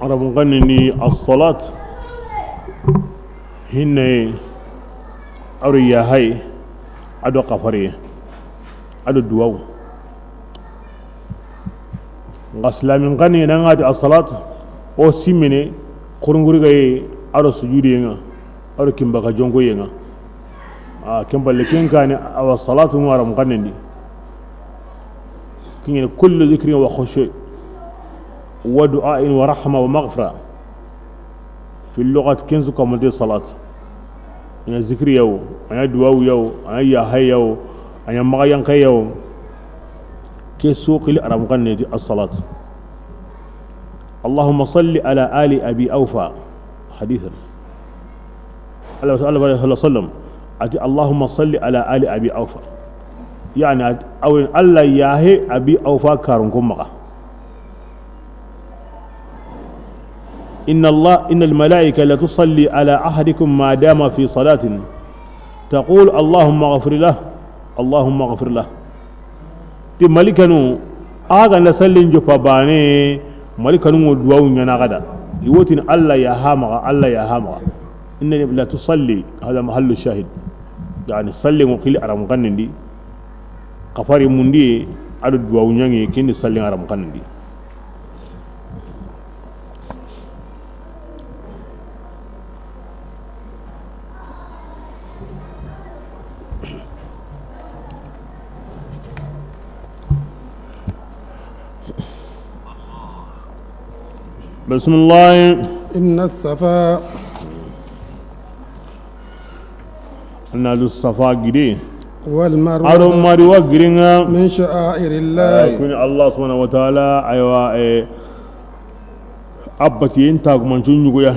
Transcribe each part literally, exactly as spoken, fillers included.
Arabun xannen di as-salat, hinne, a do yahaye, a do xafariye, a do duwawu. Nxa silamin xannen ŋa ti as-salat, o simmene, xurungurigaye, a do sujudiye ŋa, a do kinbaka jonkoye ŋa. A ken palle ken kani, awa salatu ŋa Arabun xannen di. Ken ŋa ni kullu dhikrin wa khushu' wa du'a'in wa rahma wa maghfira. Fi lugat ken su kamante salat. A ɲa zikiri ya wo, a ɲa duwawu ya wo, a ɲa yahaye ya wo, a ɲa maxa yanqaye ya wo. Ke su xili Arabun xannen di as-salat. Allahumma salli ala ali abi awfa. Hadithan. Allah, Allah, sallallahu alaihi wasallam. A ti, Allahumma salli ala ali abi awfa. Yani, a ti, awen Allah yahe abi awfa karun ko maxa. Inna Allah, innal malaika la tusalli ala ahadikum ma dama fi salatin. Taqul, Allahumma ghafir lah. Allahumma ghafir lah. Ti malikanu, a ga na sallin joppa bane, malikanu ŋo duwawu ɲana gada. I wo tini Allah yaha maxa, Allah yaha maxa. Inna la tusalli, hada mahallu shahid. Yani sallin ŋo xili Arabun xannen di, xafari mundi, a do duwawu ɲaŋi, ken ni sallin Arabun xannen di. بسم الله. إن الصفا An na du Safa gide. والمروة A do Marwa giden ŋa. من شعائر الله. Ay, kun Allah subhanahu wa ta'ala, aywa, eh, a batiyen tagumancu ɲugoya.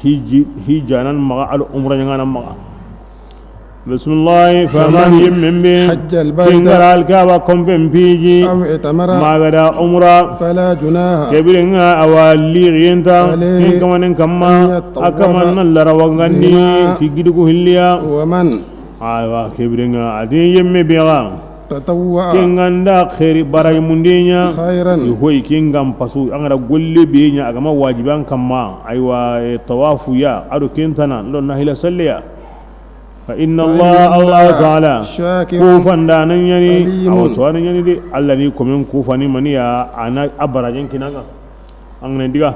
Hiji, hijanan maxa, a do umra ɲaŋanan maxa. Bismillah, faman فمن yemmen be, حج البيت ken ga ra Alkaaba konpen hiji, أو اعتمر ma ga da umra. فلا جناح Ke biren ŋa awa lixiyen nta, عليه ken kamanen kamma, أن يطوف a kaman na larawa ŋandi, بهما ti gidugu hilliya. ومن Aywa, ke biren ŋa, a di yemme be ga. تطوع Ken ga nda xeeri baraji munde ɲa. خيرا I hoyi ken ga n pasu, an ga da golle be ɲa, a ga ma wajibi an kamma. Aywa, eh, tawafu ya, a do ken tana, ndo nahila salliya. فإن الله فإن الله Allah Ta'ala, شاكر ku fanda nan ɲa ni, عليم awa to nan ɲa ni de, Allah ni komen ku fani maniya, a na a barajen kini an ŋa. An ga na diga,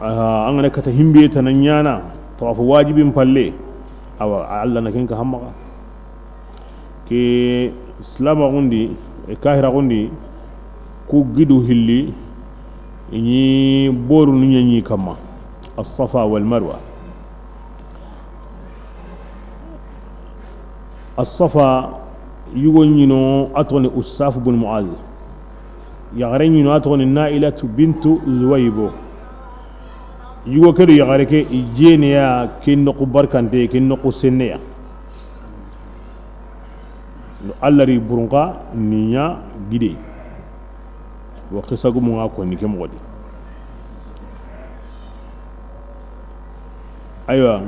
aha, an ga na kata himbe tana ɲaana, tawafu wajibin palle, awa, Allah na ken ka hamma. Ke silamaxun di, e, kahiraxun di, ku gidu hilli, i ɲi borunu ɲa ɲi kamma, As-Safa wal Marwa. As-Safa, yugo ɲi no, a toxo ni Usaf bun Muaz. Yaxare ɲi no, a toxo ni Nailatu bintu Zuwaybo. Yugo ke do yaxare ke, i jeneya, ke noxu barkante, ke noxu senneya. No Allah ri burunka ni ɲa gide. Wa qissa gumu ŋa konni ke moxo di. Aywa.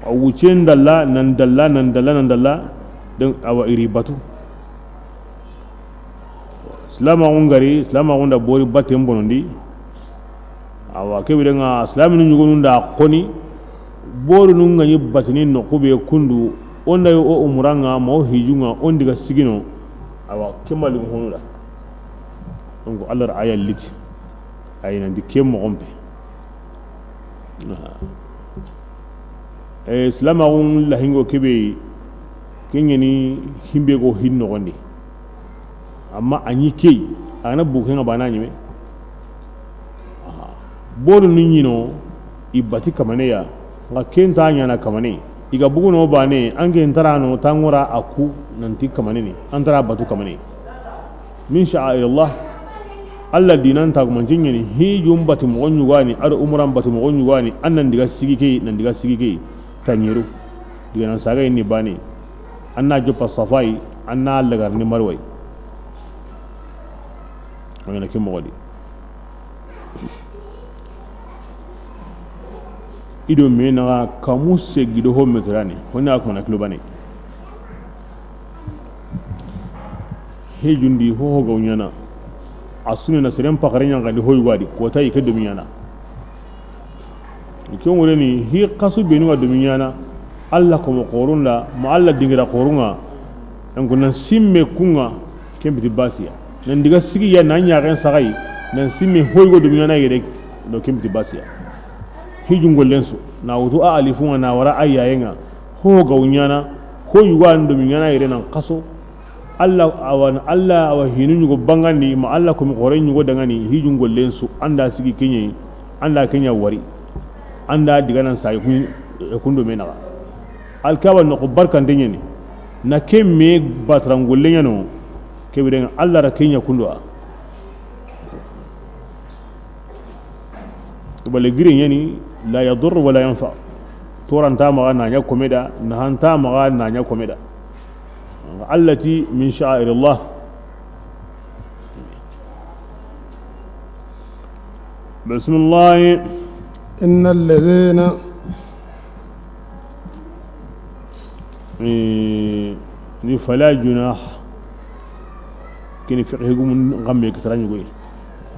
A wucen dalla, nan dalla, nan dalla, nan dalla. Donc, awa i ri batu. Silamaxun ga ri, silamaxun da bori batten bonondi. Awa, ke biren ŋa, silaminu ɲugonun da xoni, borunun ga ɲi batini noxu be kundu, o nda yo o umuran ŋa, ma o hijun ŋa, o n diga sigino. Awa, ke malin honu da. Donc, Allah ra aya liti. Ay nan di ke moxon be. E, silamaxun lahingo ke be, ke ɲa ni himbe go hin noxon di. Amma a ɲi ke yi, a ga na bugu ke ŋa bana ɲime. Aha. Borunu ɲi no, i bati kamane ya, nxa ken nta ɲaana kamane. I ga bugu no bane, an ke nta ra no, ta ŋora a ku, nanti kamane ni, an nta ra batu kamane. Min sha'airillah. Allah diinan tagumanci ɲa ni, hijun bati moxo ɲugani, a do umuran bati moxo ɲugani, an nan diga sigi ke yi, nan diga sigi ke yi, ta ɲeru. Diga nan saga yi ni bane. An na joppa Safa yi, an na lagari ni Marwa yi. An ga na ke moxo di. I do me naxa kamu segi do ho meterani, honi a kuma na kilo bane. Hijun di ho ho ga ɲaana. A su ni na seren paxare ɲaŋandi hoy wadi ko tayi ke domi ɲaana. Ke ŋureni hi xasu benu ga domi ɲaana. Alla komo xorun da ma Alla dingira xorun ŋa. En ko nan simme kun ŋa. Ken biti basiya. Nan diga sigi ya na ɲaxen saxayi. Nan simme hoy go domi ɲaana yere. Do ken biti basiya. Hijun gollen su na wutu a alifun ŋa na wara a yayen ŋa. Ho ga ɲaana. Hoy wa domi ɲaana yere nan xaso. Alla awa, Alla awa hinu ɲugo bangandi ma Alla komi xore ɲugo dangani hijun gollen su anda sigi keɲe anda keɲa wari anda diga nan sayi kun, kun do me naxa. Alkaba noxo barkante ɲeni na ke me bataran golle ɲano. Ke biren ŋa Alla ra keɲa kundo a. Bale gire ɲeni la yadur wala yanfa. Toranta maxa na ɲa komeda nahanta maxa na ɲa komeda. Allati min sha'airillah. Bismillah. إن الذين Eh, ni fala junah. Kini fiqhi gumun gamme kitara ɲugoy.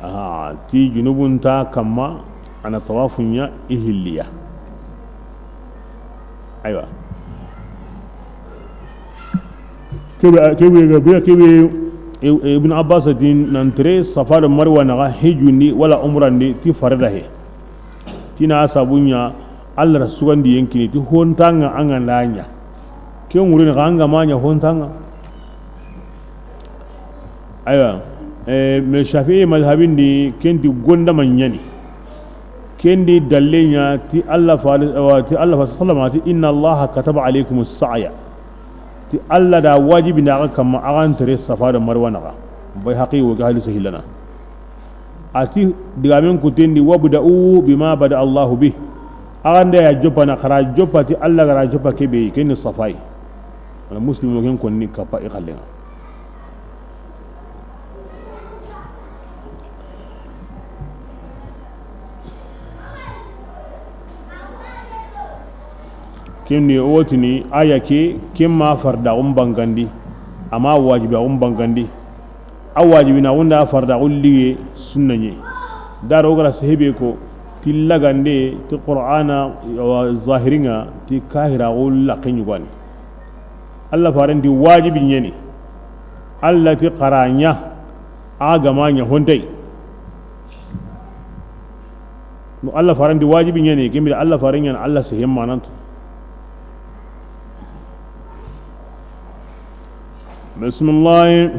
Ah, ti junubun ta kamma ana tawafu ɲa i hilliya. Aywa. Kebe kebe kebe kebe Ibn Abbas din nan tere Safa do Marwa naxa hijundi wala umrandi ti farada he. Tina sabu ɲa Alla ra sugandi yen kini ti hontanŋa an ga nda ɲa. Ke ŋurini xa an ga ma ɲa hontanŋa. Aywa. Eh, me Shafi'i madhabindi kenti gonda ma ɲani. Kendi dalle ɲa ti Alla fa, ti Alla fa sallama ti inna Allaha kataba alaykumus sa'ya. Ti Alla da wajibi na ga kamma agan tere Safa do Marwa naxa. Bayhaqi wo ga hadisa hillana. A ti digamen kutendi wabda'u bima bada Allahu bih. Axa nda ya joppa na xara joppa ti Alla gara joppa kebe ken ni Safa yi. Wala Muslim ken konni kappa i xallen ŋa. Ken ni o wotini aya ke ken ma farda xun bangandi. Ama wajibi xun bangandi. A wajibinaxu nda fardaxu liye sunna ɲe. Daro gara sehebe ko ti lagande ti Qur'ana wa zahirinŋa ti kahiraxu laqqe ɲugani. Alla farenti wajibi ɲeni. Alla ti xara ɲa a ga ma ɲa hontey. No Alla farenti wajibi ɲeni kembira Alla faren ɲana Alla sehen manantu. Bismillah.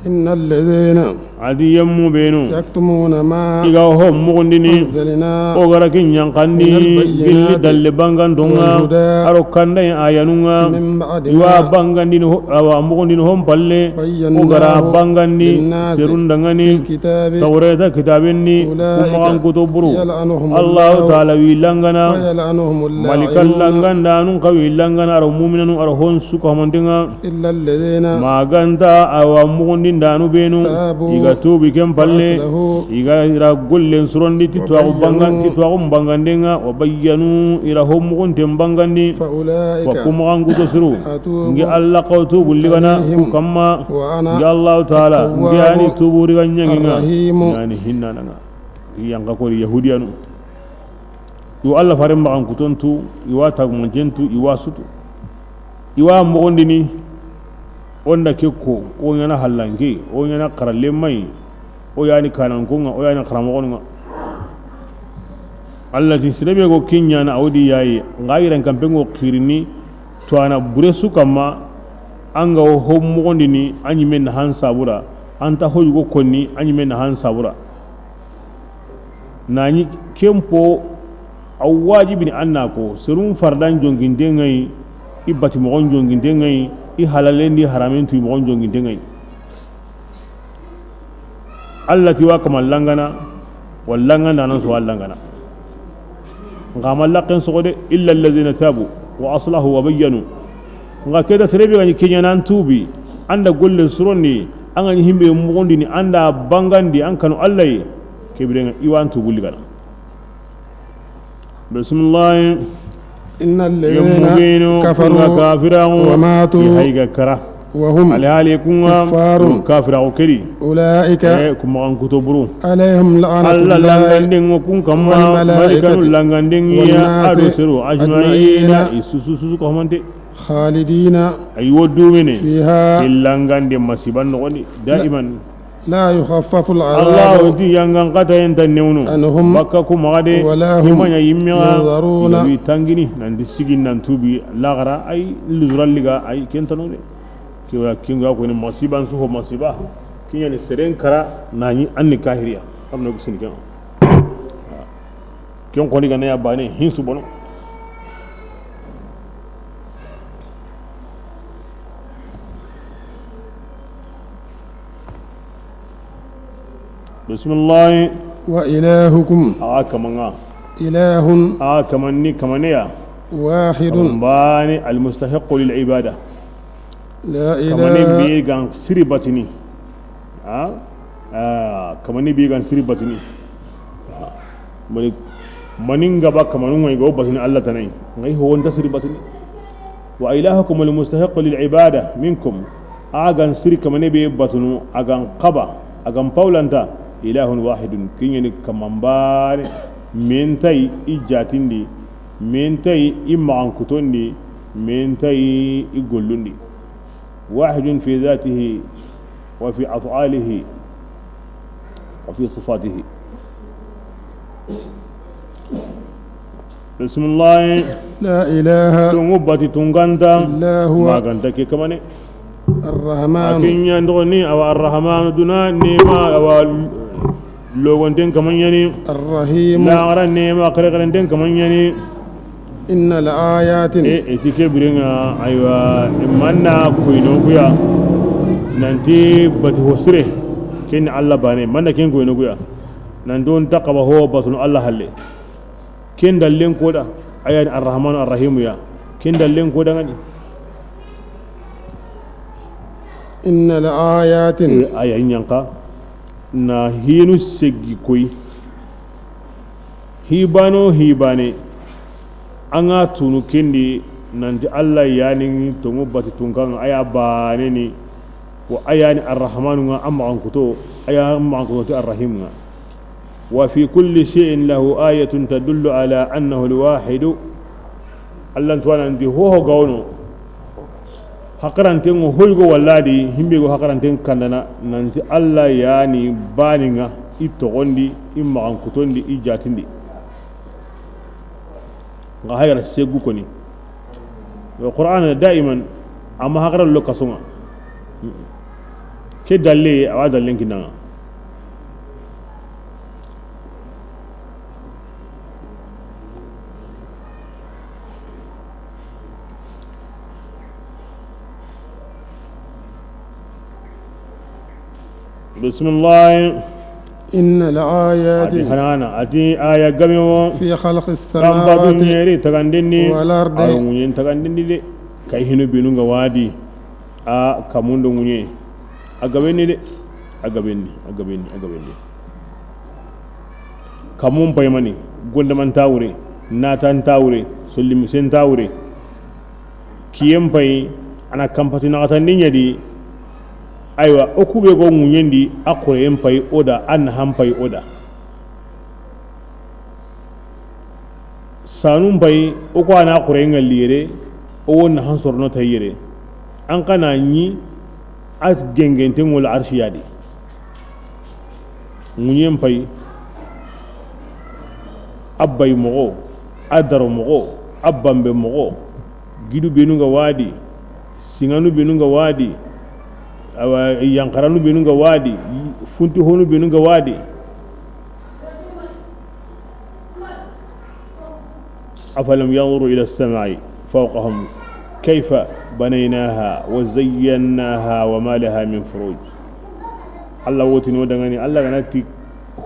إن الذين A di yemmu benu. يكتمون ما I ga ho mugundini. أنزلنا O gara kin yankandi. من البينات Gilli dalle bangantonga. والهدى Aro kandai ayanunga. من بعد Iwa ما bangandini ho, awa mugundini hon palle. بيناه O gara bangandi. للناس Serun dangani. في الكتاب Tawreta kitabenni. أولئك Kumagan kuto buru. يلعنهم Allahu الله Taala wi langana. ويلعنهم Malikan اللائمون. Langanda anun kawi langana aro muminanu aro hon suka homantenga. إلا الذين Ma ganta awa mugundindanu benu. تابوا I ga tubi ken palle. وأصلحوا I ga ira gollen surondi ti tuwaxu bangan-, وبينوا ti tuwaxu bangandenga. Wa bayyanu ira ho mugunten bangandi. فأولئك Wa kumagan kuto suru. أتوب Ngi Alla kaw tubu ligana عليهم ku kamma. وأنا Ngi Allahu Taala. Ngi ani التواب tubu riga ɲanginga. الرحيم. Ngi ani hinnananga. Yanka kori Yahudiyanu. Iwa Alla faren maxan kutontu, iwa tagumancentu, iwa sutu. Iwa moxondini, o nda ke ko, o ɲana hallanke, o ɲana xaralemayi, o yani kanankonga, o yani xaramoxonunga. Alla ti sirebe go ke ɲana awdi yayi, nga yiran kampengo xirini, to ana bure su kamma, anga o ho moxondini, a ɲimen na han sabura, anta ho yugo konni, a ɲimen na han sabura. Nani kempo a wajibini anna ko, serun fardan jonginte ŋayi, i bati moxon jonginte ŋayi, i halalen di haramen tu moxon jonginte ŋayi. Alla ti wa kama langana, wa langanda nan so wa langana. Nga ma laqqen soxo de, illa alladhina tabu wa aslahu wa bayyanu. Nga keda serebe gani kenya nan tubi, anda gollen suronni, an gani himbe mugundini, anda bangandi, an kanu Alla yi, kebirenga iwan tubu ligana. Bismillah. إن الذين Yemmu benu, كفروا nga kafiraŋu, وماتوا i hayga kara. وهم Alhaali kun ŋa كفار. Kafiraaxu ke di. أولئك Eh, ku maxankuto buru. عليهم لعنة Alla الله langandenŋo kun kamma, والملائكة malikanu langandenŋi ya, والناس a do sero, أجمعين. أجمعين, i su su su ko mante. خالدين Ay wo dumene. فيها Ke langande masiiban noxon di, daiman. لا يخفف العذاب Alla wo ti yangan xatayen ta newno. عنهم Bakka ku maxa de, ولا هم i ma ɲa yimmexa, ينظرون i ga wi tangini, nan ti sigi nan tuubi, laxara, ay, luzuralliga, ay, ken ta no de. Ke wa, ken ga ko ni masiiban su ho masiiba. Ken ɲa ni seren kara, na ɲi an ni kahiriya. Am na gusini ken. Ken xoni ga na ya bane, hin su bono. Bismillah. وإلهكم A kaman ŋa. إله A kaman ni kamane ya. واحد Kaman bane, المستحق للعبادة. لا Kamane إله be gan siri batini. A, a, kamane be gan siri batini. Mani, mani nga ba kamanu ŋa i ga wo batini Alla tana yi. Nga i ho wo nta siri batini. وإلهكم المستحق للعبادة منكم. A gan siri kamane be batunu, a gan xaba, a gan pawlanta, إله واحد, ken ɲa ni kaman bane, me nta i jaatindi, me nta i maxankutondi, me nta i gollundi. واحد في ذاته وفي أفعاله وفي صفاته. Bismillah. لا إله Tonŋu bati tunŋa nta. إلا هو Ma ga nta ke kamane. الرحمن A ken ɲa ndoxoni, awa Arrahmanu, duna neema, awa logonten kaman ɲa ni. الرحيم Laxara neema xerexerenten kaman ɲa ni. إن الآيات E, i ti ke biren ŋa, aywa, i manna koyno ku ya. Nan ti bati ho sire. Ken Alla bane, manna ken koyno ku ya. Nan ti o nta xaba ho batunu Alla halle. Ken dallen ko da, a ya ni Arrahmanu Arrahimu ya. Ken dallen ko da ŋa ni. إن الآيات E, a ya ɲa nka, na hinu segi koy. Hibano hibane, an ga tunu ken di, nan ti Alla ya ni tonŋu bati tunŋa nŋa, a ya bane ni, wa a ya ni Arrahmanu ŋa, a maxankuto, a ya maxankuto ti Arrahimu ŋa. وفي كل شيء له آية تدل على أنه الواحد. Alla ntuwana nti ho ho ga wono. Haqaranten ŋo hoy go walla di, himbe go haqaranten kandana, nan ti Alla ya ni bane ŋa, i toxondi, i maxankutondi, i jaatindi. Nga hayra segu koni. Yo Qur'ana daiman, amma haqara lo kaso ŋa. Ke dalle, awa dallen kinanga. Bismillah. إن الآيات Ati hanana, ati aya game wo. في خلق Tanpa السماوات dunyeri tagandendi. والأرض A ro ŋuɲen tagandendi de. Kay hinu benu nga wadi. A kamundo ŋuɲe. A gabenni de. A gabenni, a gabenni, a gabenni. Kamun paymani, gondaman tawure, natan tawure, sollimisen tawure. Kiyen pay, ana kampati naxatandi ɲa di. Aywa, o kube go ŋuɲendi, a xoreyen pay o da, a naxan pay o da. Sanun pay, o ko ana xoreyen ŋalli yere, o wo naxan sorono tay yere. An kana ɲi, a gengenten ŋol arsiya di. Ŋuɲen pay, a bay moxo, a daro moxo, a banbe moxo, gidu benu nga wadi, siŋanu benu nga wadi, awa, yanxaranu benu nga wadi, funti honu benu nga wadi. أفلم ينظروا إلى السماء فوقهم كيف بنيناها وزيناها وما لها من فروج. Allah wotino dangani, Allah gana ti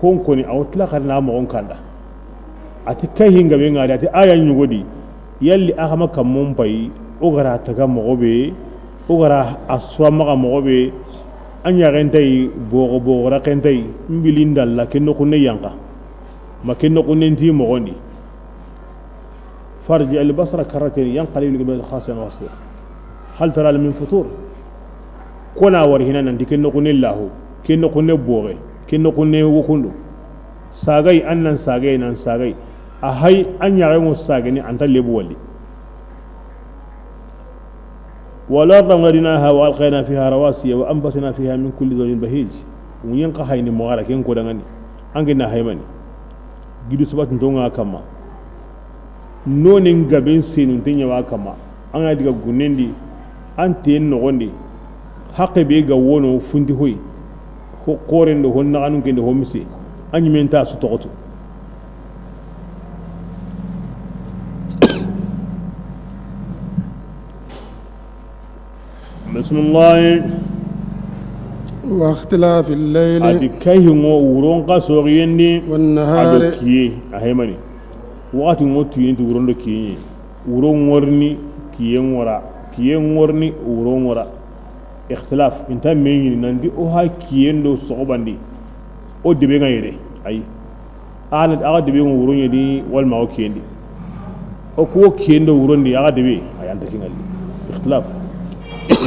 honkoni, a wotla xarna moxon kanda. A ti kay hinga be ngadi, a ti aya ɲugodi. Yalli a xama kammon pay, o gara taga moxo be, o gara a suwa maxa moxo be, a ɲaxentay, boxo boxo raxentay, mbilindalla, ken noxunne yanqa. Ma ken noxunnen ti moxondi. فارجع البصر كرتين ينقلب إليك البصر خاسئا وهو حسير. هل ترى له من فطور. Kona wari hina nanti ken noxu ne lahu, ken noxu ne boxe, ken noxu ne wuxundu. Sagay, an nan sagay, nan sagay. A hay, an yaxenŋo sageni, an ta lebu wali. والأرض مددناها وألقينا فيها رواسي وأنبتنا فيها من كل زوج بهيج. Ŋuɲen xa hayni moxara ken ko dangani. An ke na haymani. Gidu sabatin tonga kama. Nonin gaben senun tenya wa kama. An ga diga gunendi. An ten noxondi. Haqqe be ga wono fundi hoy. Ho xoren do, ho naxanun ken do, ho mise. An ɲimen ta su toxotu. Bismillah. واختلاف الليل. A di kahinŋo wuron xa soxiyendi. والنهار. A do kiye, a haymani. Waxati ŋo tuyenti wuron do kiye. Wuron ŋorni, kiyen ŋora. Kiyen ŋorni, wuron ŋora. Ixtilaf, inta me ɲini nanti o ha kiyen do soxobandi. O debe ŋa yere. Ay. Ana, axa debe ŋo wuron ɲedi, walma o kiyen di. O ko kiyen do wuron di, axa debe, ay anta kingali. Ixtilaf.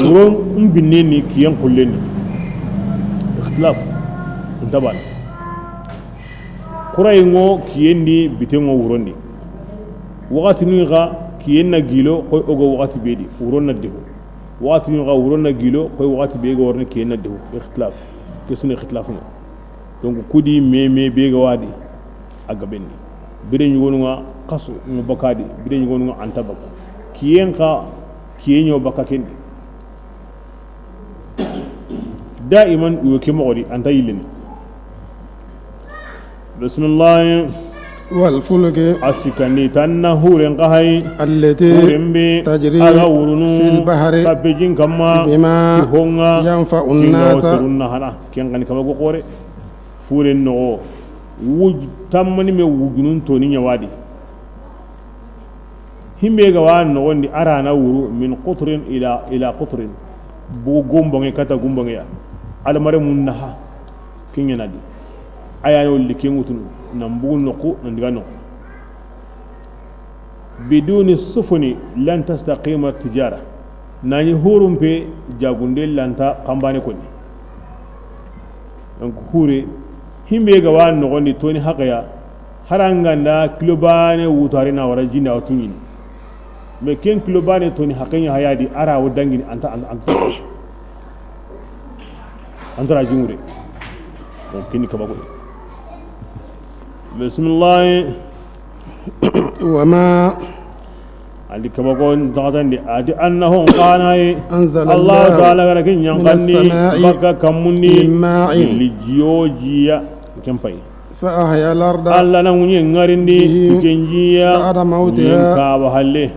Wuron mbinne ni kiyen xulle ni. Ixtilaf. Inta bana. Xurayi ŋo kiyen di, bite ŋo wuron di. Waxati ni xa kiyen na gilo, xoy o go waxati be di, wuron na defu. Waxati ni xa wuron na gilo, xoy waxati be ga warni kiyen na defu. Ixtilaf. Kesini ixtilaf no. Donc, kudi me, me be ga wadi. A gabenni. Bire ɲugonu ŋa xasu, ŋo bakadi. Bire ɲugonu ŋa anta baka. Kiyen xa, kiyen ɲo baka kendi. Daiman, iwo ke moxo di, anta yillini. Bismillah. والفلك. A sikandi tanna huren xa hay. التي. Huren be. تجري. A ga wurunu. في البحر. Sappe jin kamma. بما. Honga. ينفع. Kinga o. الناس. Serun na hana. Ken xa ni kaba go xore. Furen noxo. Wuj, tammani me wujunun toni ɲawadi. Himbe ga wa noxondi a ra na wuru من قطر إلى، إلى قطر. Bugu gumbonge kata gumbonge ya. Almare mun naha. Kinyana di. Aya no liki ngutunu. Nan bugu noxu, nan diga noxu. بدون سفن لن تستقيم التجارة. Nani hurum pe jagunde lanta kambane koni. Donc, hure, himbe ga wa noxondi toni haqeya, haranganda kilo bane wutare na wara jinda wa tuɲini. Mais ken kilo bane toni haqenya hayadi, a ra wo dangini anta, anta, anta, antara jingure. Donc, kini kaba ko. Bismillah. وما. A di kaba ko ntaxatandi, a di أنه قال. أنزل الله. Allahu Taala ga ra ken yanqandi. من السماء. Baka kammundi. من ماء. Li jiyo jiya. Ken pay. فأحيا الأرض. Alla na ŋuɲe ŋarindi. به. Ti ken jiya. بعد موتها. Ŋuɲen kaba halle.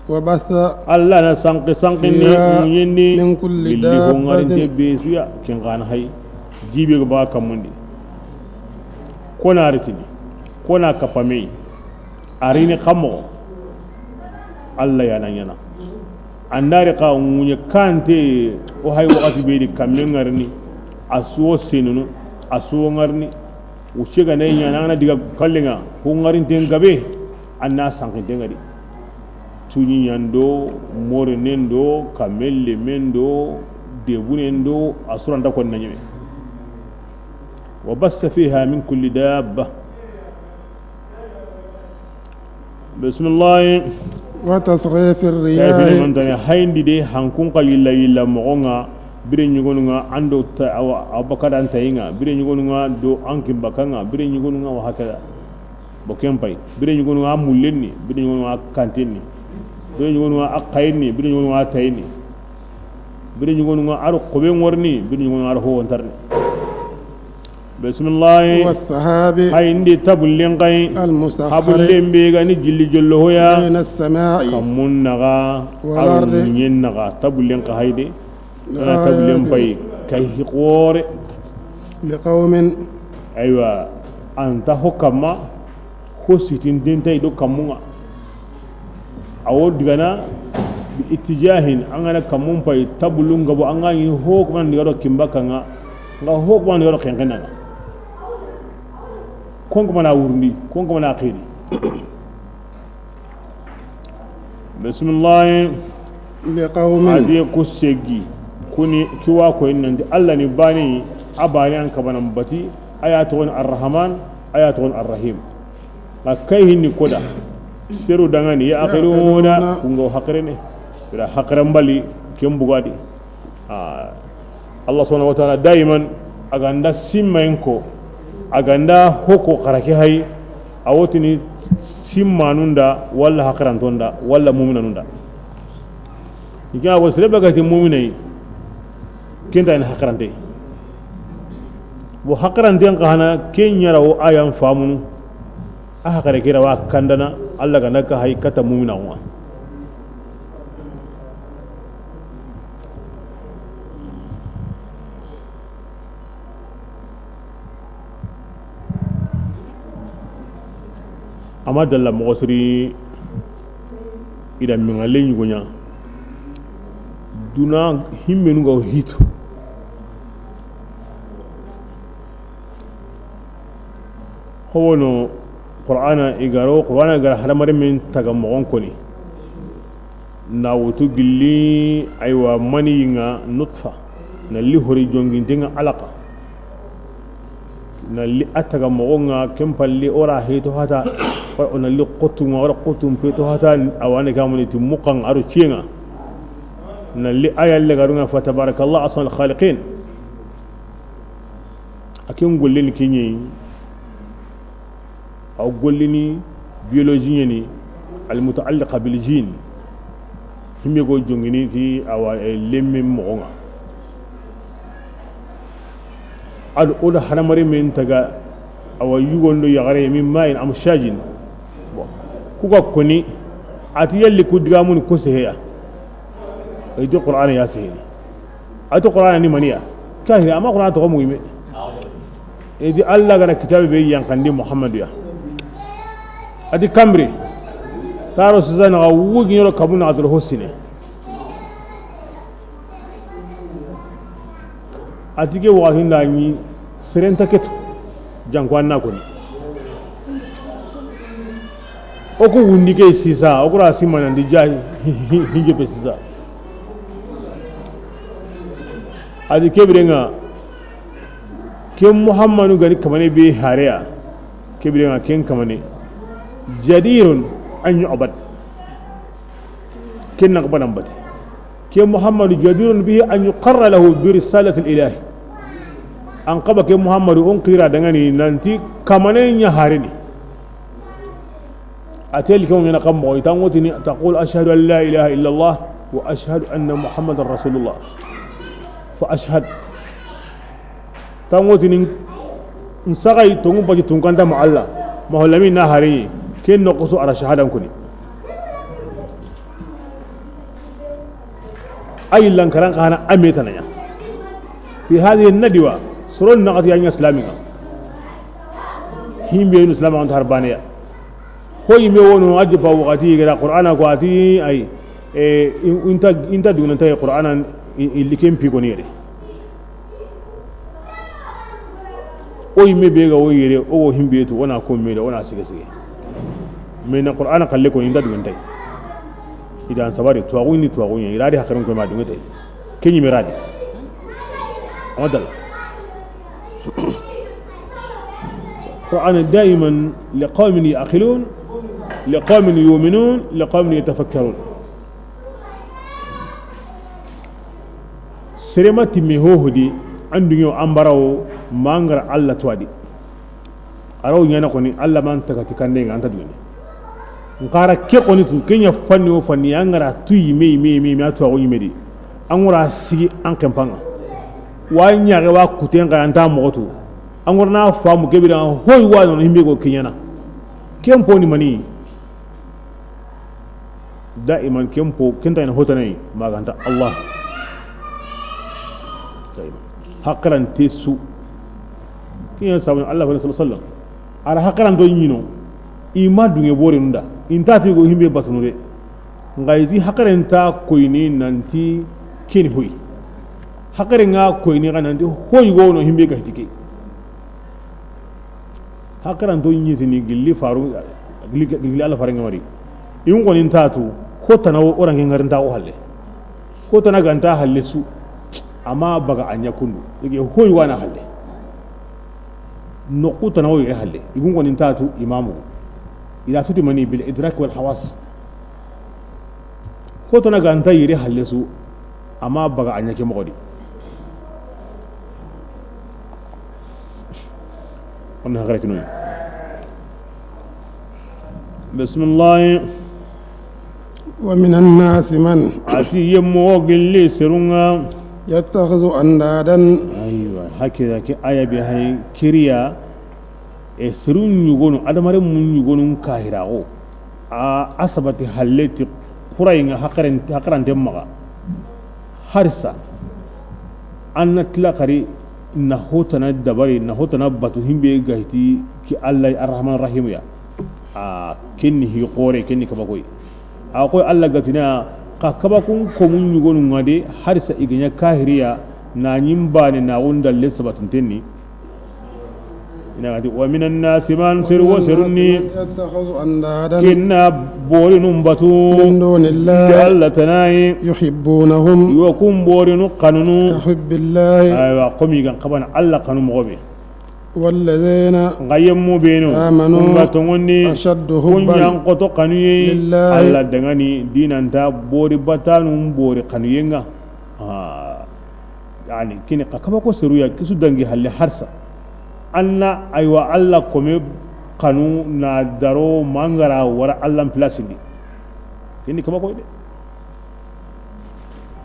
وبث. Alla na sanqi sanqindi. فيها. Ŋuɲen di. من كل. Gilli ho ŋarinte. دابة. Be suya. Ken xa na hay. Jibe ga baka kammundi. Kona ritini. Kona kapamei. A rini xa moxo. Alla ya na ɲana. Andari xa ŋuɲe kante o hay waxati be di kamme ŋarini. A suwo senunu. A suwo ŋarini. Wuce ga na ɲana, an ga na diga kallenga. Ko ŋarinten gabe. An na sanqinten ga di. Tuɲi ɲando, morinen do, kamelle men do, debunen do, a suranta kon na ɲeme. وبث فيها من كل دابة. Bismillah. وتصريف الرياح. Kayfini mantane hayndi de hankun ka yilla yilla moxonga, bire ɲugonunga ando ta, awa, abakada antayinga, bire ɲugonunga do ankin bakanga, bire ɲugonunga wa hakada. Bo ken pay, bire ɲugonunga mullenni, bire ɲugonunga kantenni, bire ɲugonunga akayinni, bire ɲugonunga tayinni. Bire ɲugonunga aro xobe ŋorni, bire ɲugonunga aro ho wontarni. Bismillah. والسحاب. Hayndi tabullen kay. المسخر. Habullen be ga ni jilli jollo hoya. بين السماء. Kammun naxa. والأرض. Aro ɲen naxa. Tabullen ka hayde. Ana tabullen pay. Kay hi xore. لقوم. Aywa. Anta ho kamma. Ho sitinten tay do kammunga. Awo digana bi itijahin, an ga na kammun pay tabulun gabo, an ga ni ho kuma ndiga do kimbakanga, nga ho kuma ndiga do kenkenanga. Kon kuma na wurundi, kon kuma na xiri. Bismillah. لقوم. A di ku segi. Kuni kiwa ko innanti Allah ni bani, a bani an kabanan bati, a ya toxon Arrahman, a ya toxon Arrahim. A kay hinni koda, seru dangani, ya aqiluna, kunga haqirene. Ira haqiran bali, ken bugadi. Ah, Allah subhanahu wa ta'ala daiman, a ganda simmayen ko, a ganda hoko xarake hay, a wotini simmanunda, walla haqirantonda, walla muminanunda. Iga go sere be ga ti muminai, kenta ina haqirante. Bo haqiranten ka hana, ken yara wo ayan famunu. A haqare kira wa kandana, Allah ganda ka hay kata mumina wa. Ama dalla moxo siri ida mingale ɲugoɲa duna himmenu ga hitu. Xowono Qur'ana igaro, Qur'ana gara hadamare min taga moxon koni. Na wutu gilli, aywa, mani nga nutfa, na li hori jonginten nga alaqa, na li a taga moxo nga ken palli ora heto hata, na li qotu nga ora qotun peto hata, awane kamuni ti muqan aro cienga, na li ayalle garunga fa tabarakallah ahsanul khaliqin. A ken golleni kiɲeyi. Aw gollini biologie ɲeni, al mutaalliqa bil jin. Himbe go jongini ti awa, eh, lemme moxo nga. Ad oda hadamare men taga awa yugondo yaxare min ma'in amshajin. Bon, kuga koni ati yalli ku digamuni ko seheya. Ay di Qur'ana ya seheni. Ati Qur'ana ni maniya? Kahiri, ama Qur'ana to muhime. Edi Allah gana kitabe be yankandi Muhammadu ya. Ati kamri. Taro sizana ga wugi nyoro kabuna adul hosine. Ati ke waxati nda ni serenta ketu. Janko anna koni. Oku wundi ke sisa, oku ra simana ndi jahi. Hinje pe sisa. Adi kebirenga, ken Muhammadu gani kamane be hareya. Kebirenga ken kamane. Jadirun an yu'bad. Ken na banan bati. Ke Muhammadu jadirun bihi an yuqarra lahu bi risalatil ilahi. An kaba ke Muhammadu on kira dangani nanti kamane nya harini. Atel ke on yana kam mo itan wotini taqul ashhadu an la ilaha illa Allah wa ashhadu anna Muhammadan rasulullah. Fa ashhad. Tangotini n saxay tongu baki tunkanta ma Allah ma holami na hari ken no kusu ara shahadan kuni. Ay lankaran xana ametanaya fi hadhihi nadwa. Soron naxati yanya islamiga himbe nu islama on harbaniya. Ko yime wono ajiba wakati gara Qur'ana ko ati ay, e, inta, inta dunanta Qur'ana iliken pi ko ni yere. O yime be ga o yere o himbe to wona ko me da wona sige sige. Me na Qur'ana kalle ko inta dunanta. Idan sabari to aguni to agunya iradi hakarin ko ma dunanta. Kenyi meradi. Amadal. Qur'an daiman liqawmin ya'qilun, liqawmin yu'minun, liqawmin yatafakkarun. Serema timme hohodi, an dunyo an barawo, mangara Allah tuwadi. Araw nyana koni Allah man takati kande nga anta duni. Nkara ke koni tu kenya fanni o fanni angara tu yime yime yime yime atu ago yime di. Angora sigi an kempanga. Wa nyaage wa kuten ka anta mogotu. Angora na famu kebira hoy wa no himbe go kenyana. Kempo ni mani. Daiman kempo kenta ina hotanai maganta Allah. Daiman. Hakaran tesu. Kiyan sabun Allah sallallahu alaihi wasallam. Ara hakaran do nyino. Ima dunge bore nunda. Inta ti go himbe batunu de. Ngai ti hakaren ta koyni nanti keni hoy. Hakaren nga koyni ga nanti hoy go no himbe ga tike. Hakaran to nyitini gilli faru, gilli, gilli Allah farenga mari. In ko nin tatu ko tana o orange ngarin ta o halle. Ko tana ganta halle su. Ama baga a ɲa kundu. Ike hoy wana halle. Noqu tana o yere halle. Igun koni ntatu imamu. Ila tuti mani bil idrak wal hawas. Hotana ganta yere halle su. Ama baga a ɲa ke moxo di. Onna hakara kinoy. Bismillah. ومن الناس من A ti yemmo gilli serunga. يتخذ أندادا. Aywa, hakida ke aya be hay kiriya, e serun ɲugonu, adamare mun ɲugonun kahiraxo. A, a sabati halle ti xurayinga haqaren-, haqaranten maxa. Harisa. An na tila xari na hotana dabari, na hotana batu himbe gahiti ki Allah Arrahman Rahim ya. A kenni hi xore, kenni kabakoy. A koy Allah gatina, ka kabakun komun ɲugonu ŋa de, harisa i ga ɲa kahiriya, na ɲimbane na gundalle sabatintenni. Ina gati, ومن الناس من, seru wo serunni, يتخذ أندادا, kinna borinun batu, من دون الله, Allah tanayi, يحبونهم, iwa kun borinu kanunu, كحب الله, aywa, komi gan kabana Allah kanu moxo be. والذين, nga yemmu benu, آمنوا, kunga tongondi, أشد حبا, kunyan koto kanuye, لله, Allah dangani, dinanta bori batanun bori kanuyenga. Ah. Yani, kini ka kaba ko seruya, kisu dangi halle harsa. Anna, aywa, Allah kome kanu na daro mangara wara Allah place ndi. Kini kaba ko de.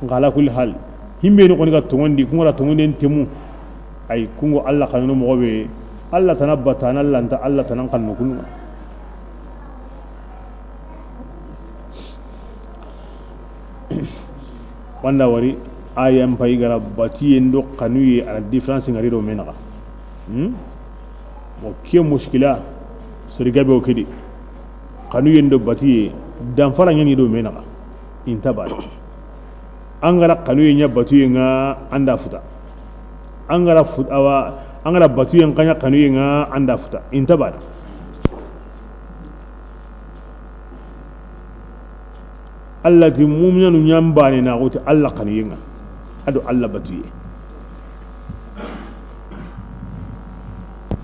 Nga ala kulli hal. Himbe ni koni ka tongondi, kunga ra tongondi temu. Ay, kungo Allah kanu moxo be. Allah tana batana lanta, Allah tana kanu kunga. Wanda wari, ayan pay gara batiyen do kanuye, ana différence ngari do menaga. Hmm? Mo kiye mushkila, sori gabe o kedi. Kanuyen do batiye, dan fara ɲani do menaga. Inta bana. Angara kanuye ɲa batuye nga anda futa. Angara fut-, awa, angara batuye nga ɲa kanuye nga anda futa. Inta bana. Allah ti mu'minanu ɲambane na xuti Allah kanuyenga. Ado Allah batuye.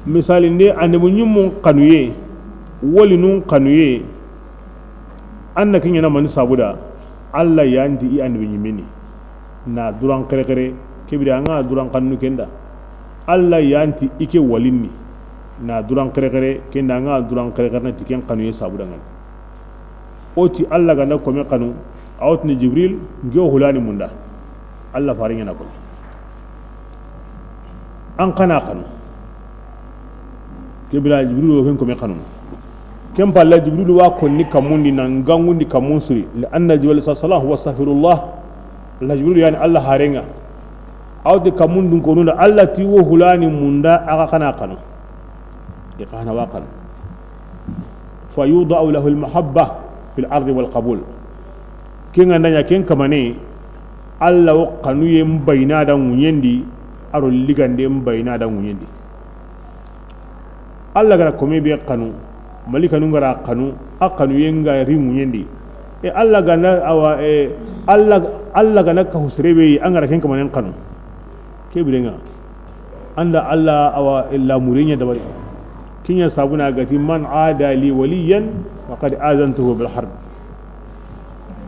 Misali nde annabi ɲimmun kanuye, wolinun kanuye, anna kiɲana mani sabuda, Allah yanti i annabi ɲimini. Na duran kere kere, kebiri anga duran kanu kenda. Allah yanti i ke walinni. Na duran kere kere, kenda anga duran kere kere na ti ken kanuye sabuda ngani. O ti Allah ganda kome kanu, a wotini Jibril, nge o hulani munda. Allah fari ɲana kome. An kana kanu. Kebira Jibril o ken kome kanu. Ken palla Jibril wa konni kamundi nan gangundi kamun suri. Li anna Jibril sallallahu wa astaghfirullah. La Jibril yani Allah harenga. A woti kamun dun konu da Allah ti wo hulani munda aga kana kanu. I kana wa kanu. Fa yudau lahu almahabba fil ardi wal qabul. Ken ga nda ɲa ken kamane, Allah wo kanuyen bayina da ŋuɲendi, aro liganden bayina da ŋuɲendi. Allah gara kome be kanu, malikanu gara kanu, a kanuyen ga ri ŋuɲendi. E Allah ganda awa, e Allah, Allah ganda ka husrebe, an gara ken kamanen kanu. Kebirenga. Anda Allah awa illa murinya dabari. Kinya sabuna gati, man ada li waliyan faqad azantuhu bil harb.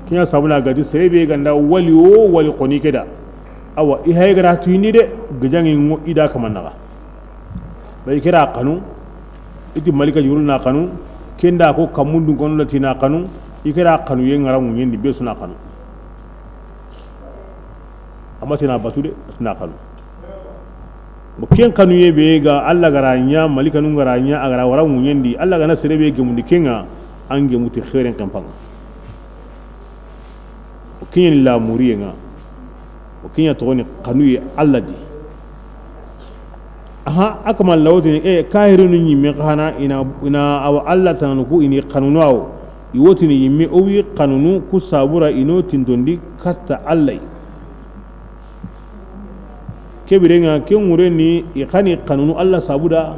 Kinya sabuna gati, serebe ganda wali o wali koni keda. Awa, i hay gara tuyini de, gajangi ngo ida kamanaga. Bay kira kanu, iti malika Jibril na kanu, kenda ko kamundun kono lati na kanu, i kira kanuyen ga ra ŋuɲendi be su na kanu. Amma tina batu de, tina kanu. Bo ken kanuye be ga Allah gara ɲa, malikanu gara ɲa, a gara wara ŋuɲendi, Allah gana serebe gemundi kenga, an gemuti xeren kempanga. O kiɲeni lamuriyenga. O kiɲa togoni kanuye Allah di. Aha, a kama lawtini, e, kahirinu ɲimme xana ina, ina awa Allah tananu ku ini kanunu awo. I wotini yimme o wi kanunu ku sabura ino tintondi katta Allah. Kebirenga ke ŋureni i xani kanunu Allah sabuda.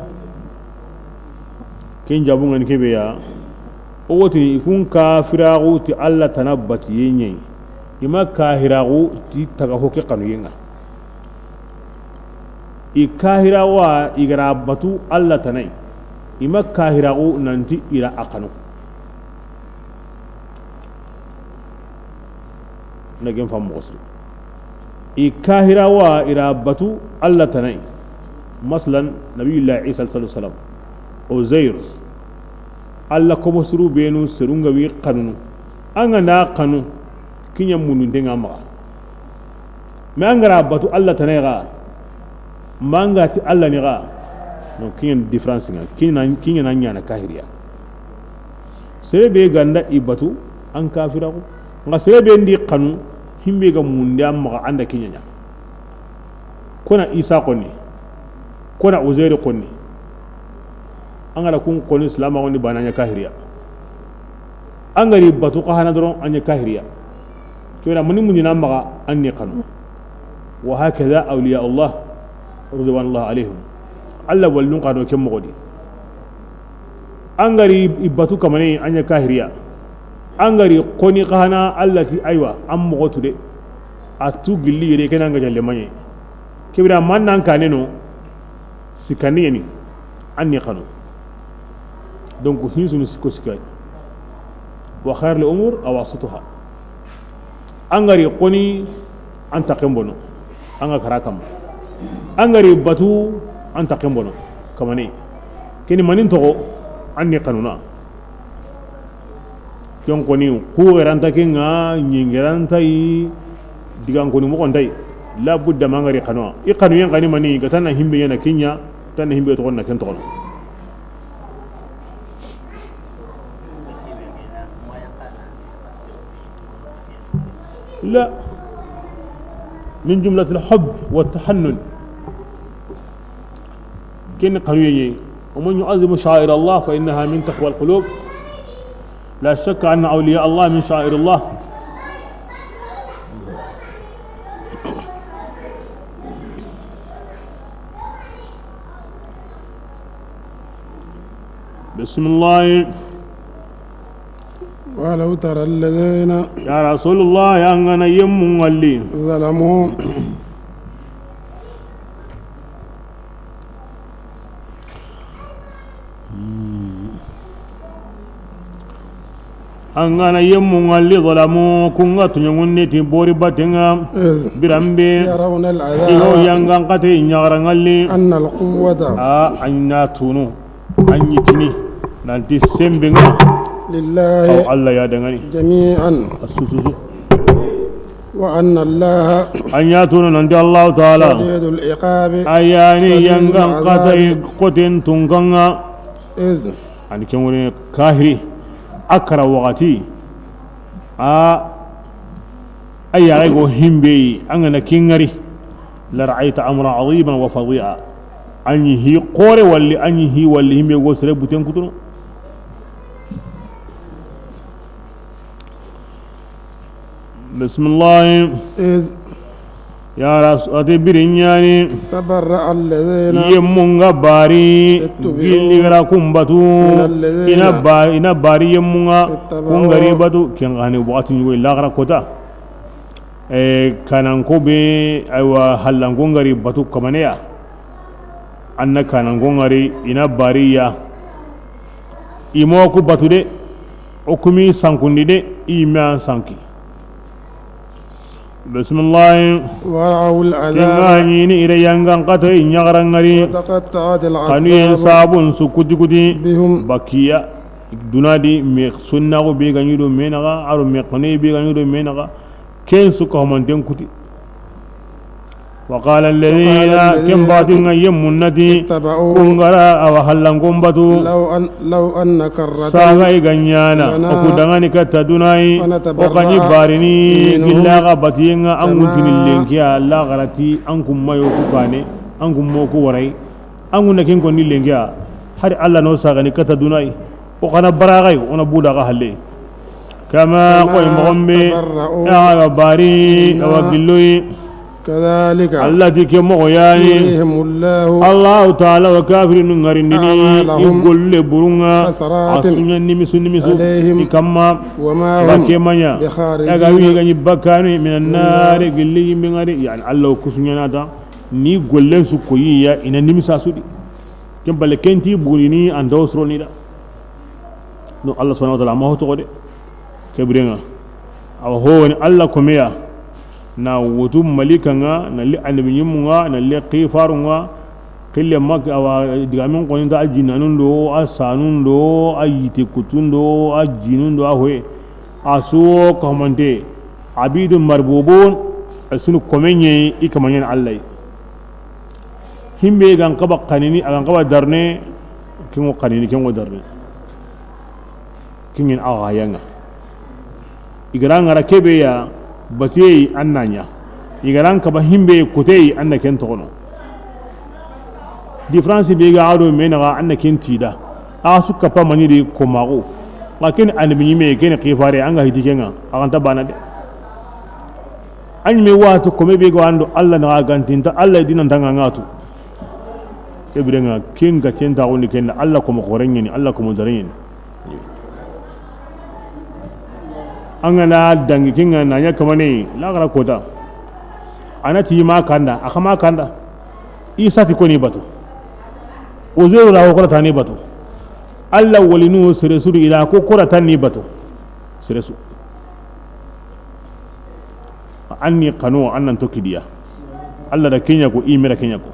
Ken jabungani kebeya. O wotini i kun kafiraxu ti Allah tana batiye ɲayi. I ma kahiraxu ti taga ho ke kanuyenga. I kahira wa i ga ra batu Alla tana yi. I ma kahira xo nanti i ra a xanu. Na ken fam moxo siri. I kahira wa i ra batu Alla tana yi. Masalan, Nabiyullahi Isa alayhi salatu wasalam, Uzair, Alla komo suru benu serun ga wi xanunu. An ga na xanu, kiɲa mundunte ŋa maxa. Mais an ga ra batu Alla tana yi ga, ma an ga ti Alla ni ga. Donc, kiɲa différence ŋa, kiɲa, kiɲa na ɲaana kahiriya. Sere be ga nda i batu, an kafira xo. Nga sere be ndi xanu, himbe ga munde an maxa, an da kiɲa ɲa. Ko na Isa xoni, ko na Uzair xoni. An ga ra kun xoni, silama xoni, bana ɲa kahiriya. An ga ri batu xa hana doron, an ɲa kahiriya. Ke bira mani mundina maxa, an ni xanu. Wa hakada awliya Allah, ridwanullah alayhim. Alla wallun xano ke moxo di. An ga ri i batu kamane, an ɲa kahiriya. An ga ri xoni xa hana, Alla ti aywa, an moxo tu de. A tu gilli yere, ke na an ga jalle maɲe. Ke bira man nan kane no, sikandi ɲa ni, an ni xanu. Donc, hinsunu sikko sikkay. Wa khairul umur awasatuha. An ga ri xoni, an taxen bono, an ga kara kamma. An ga ri batu, an taxen bono, kamane. Ke ni manin toxo, an ni xanuna. Ken xoni, ku xeranta ke ŋa, ɲi xeranta yi, digan xoni moxo nta yi. La budda ma an ga ri xanuwa. I xanuyen xa ni mani, ga tanna himbe ɲa na kiɲa, tanna himbe toxo na ken toxo. لا، من جملة الحب والتحنن. Ken xanuye ɲi. ومن يعظم شعائر الله فإنها من تقوى القلوب. لا شك أن أولياء الله من شعائر الله. بسم الله. ولو ترى الذين يا رسول الله, an ga na yemmu ŋalli. ظلموا. An ga na yemmu ŋalli, zalamu, ku ŋa tuɲangunni ti bori batenŋa. إذ biranbe, يرون العذاب i ga yangan kate ɲagara ŋalli. أن القوة A, an na tunu, an ɲi tini, nanti sembe ŋa. لله Aw Alla ya dangani. جميعا. A sususu. وأن الله An ya tunu nanti Allahu Taala. شديد العقاب. A ya ni شديد yangan العذاب kate koten tunkanŋa. إذ Ani ken woni kahiri, a kara wakati, a, a yaxe go himbe yi, an ga na ken ŋari, لرأيت أمرا عظيما وفظيعا. An ɲi hi xore walli, an ɲi hi walli himbe go sere buten kutunu. بسم الله. إذ Ya Rasul, a ti biri ɲa ni. تبرأ الذين Yemmu ŋa bari, اتبعوا gilli ga ra kun batu, من الذين i na ba-, i na bari yemmu ŋa, اتبعوا kun ga ri batu, ken ga ni wakati ɲugo laxara kota. E, kananko be, aywa, hallanko ga ri batu kamaneya. An na kananko ŋari, i na bari ya. I ma ku batu de, o ku mi sankundi de, i ma sanki. Bismillah. ورأوا العذاب Ken ga ɲi ni i ra yangan kate i ɲagara ŋari. وتقطعت الأسباب Xanuyen sabun su kuti kuti. بهم Bakiya. Duna di me sunnaxu be ga ɲi do me naxa, a ro me xanuye be ga ɲi do me naxa. Ken su ka homanten kuti. وقال الذين Ken batin ŋa yemmun na ti, اتبعوا kun ga ra a wa hallankon batu. لو أن، لو أن كرة Saga i ga ɲana, لنا o ku dangani katta duna yi, فنتبرأ o ka ɲi barini, منهم gilla ga batiyen ŋa, an ŋuntini كما lenki ya, laxara ti, an kun ma yo ku kane, an kun ma ku warai, an kun na ken konni lenki ya, hari Alla no sagani katta duna yi, o xa na baraxay, o na buda ga halle. كما كما koy moxon be, تبرأوا a ga bari, منها a wa gilloyi. كذلك Alla ti ke moxo ya ni. يريهم الله Allahu Taala wa kafirinu ŋarindini, أعمالهم i golle burun ŋa, حسرات a suɲa nimisu nimisu, عليهم i kamma, وما هم ba ke ma ɲa, بخارجين ya ga wi ga ɲi bakkani, من النار gilli yimbe ŋari, yani Alla wa ku suɲana ta, Ni gollen su koyi ya, i na nimisa su di. Ken balle ken ti buguni ni an do soro ni da. No, Allah subhanahu wa ta'ala ma ho toxo de. Ke biren ŋa, awa ho woni Allah kome ya, na wutu malika ŋa, na li annabi ɲimmu ŋa, na li xifaru ŋa, xille mak-, awa digamin xoni nta a jinnanun do, a sanun do, a yite kutun do, a jinun do, a hoye. A su wo ka humante, abidun marbubun, a sunu kome ɲe, i kama ɲen Allah yi. Himbe gan kaba xanini, a gan kaba darne, ken ŋo xanini, ken ŋo darne. Ken ɲen a ga ya ŋa. I ga ra ŋa ra kebe ya, batiye yi an na ɲa. I ga ra kaba himbe kute yi an na ken toxono. Différence be ga a do me naxa an na ken ti da. A su kappa mani di ko maxu. Wa ken annabi ɲime, ken xifare, an ga hiti ken ŋa, a ga nta bana de. An ɲime watu kome be ga an do Allah naxa, ga nti nta Allah dinan tanga ŋa tu. Ke biren ŋa, ken ga ken ta woni ken, Allah komo xoren ɲeni, Allah komo daren ɲeni. An ga na dangi ken ŋa na ɲa kamane, laxara kota. A na ti ma kanda, a xa ma kanda. Isa ti koni batu. Uzairu ra ho kora tani batu. Allah walinu sere su di, i ra ko kora tani batu. Sere su. An ni xanu, an nan toki diya. Allah da ken ɲa ko, i me ra ken ɲa ko.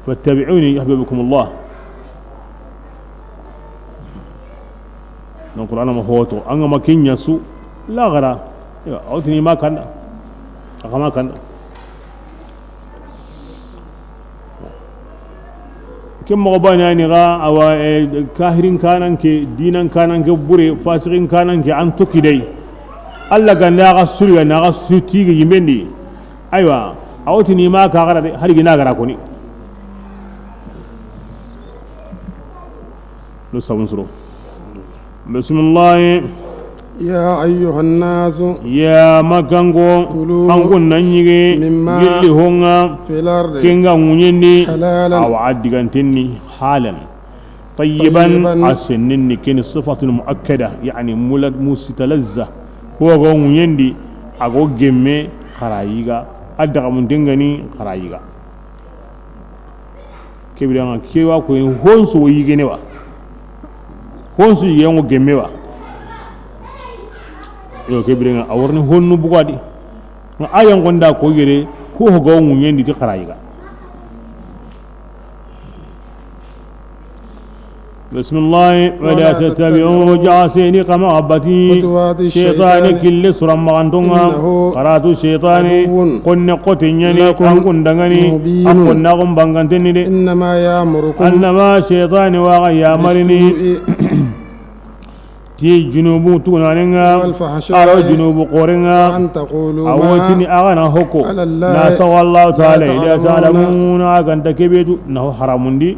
Fattabi'uni yuhbibkumullah. Donc, Qur'ana ma hoto, an ga ma ken ɲa su, laxara. Yo, a wa tini ma kanda. A xa ma kanda. Ken moxo bane ni ga, awa, eh, kahirin kanan ke, dinan kanan ke bure, fasikin kanan ke, an toki dai. Allah ganda a ga suriya, na a ga su tigi yimben di. Aywa, a wa tini ma ka gara de, hari gina gara koni. No sabun suro. Bismillah. يا أيها الناس. Ya makanko, كلوا an kun nan yige, مما gilli honga, في الأرض ken ga ŋuɲen di, حلالا awa a diganten ni, halan. Tayyiban, طيبا a sennen ni, ken sifatun muakkada, yani mula-, musitalazza. Ko ga ŋuɲen di, a go gemme xara yiga, a daga mun dengani xara yiga. Ke biren ŋa, ke wa ko honsu wo yigene wa. Honsu yige ŋo gemme wa. Yo, ke biren ŋa, a warni honnu bugadi. Ŋa ayan gonda ko yere, ko ho ga ŋuɲen di ti xara yiga. Bismillah. ولا تتبعوا, ja seni xa maxa bati, خطوات الشيطان, shaytani kille suran maxantonga. إنه Karatu shaytani, عدو konne xote ɲani, لكم an kun dangani, مبين. A konna kun bangantenni de. إنما يأمركم Annama shaytani wa ga yamarini. بالسوء Ti junubu tugunanenga, والفحشاء aro junubu xorenga. وأن تقولوا A wo tini ما a ga na hoko, على الله na sawa Allah ta'ala, ما لا تعلمون, a ga nta kebetu, na ho haramundi.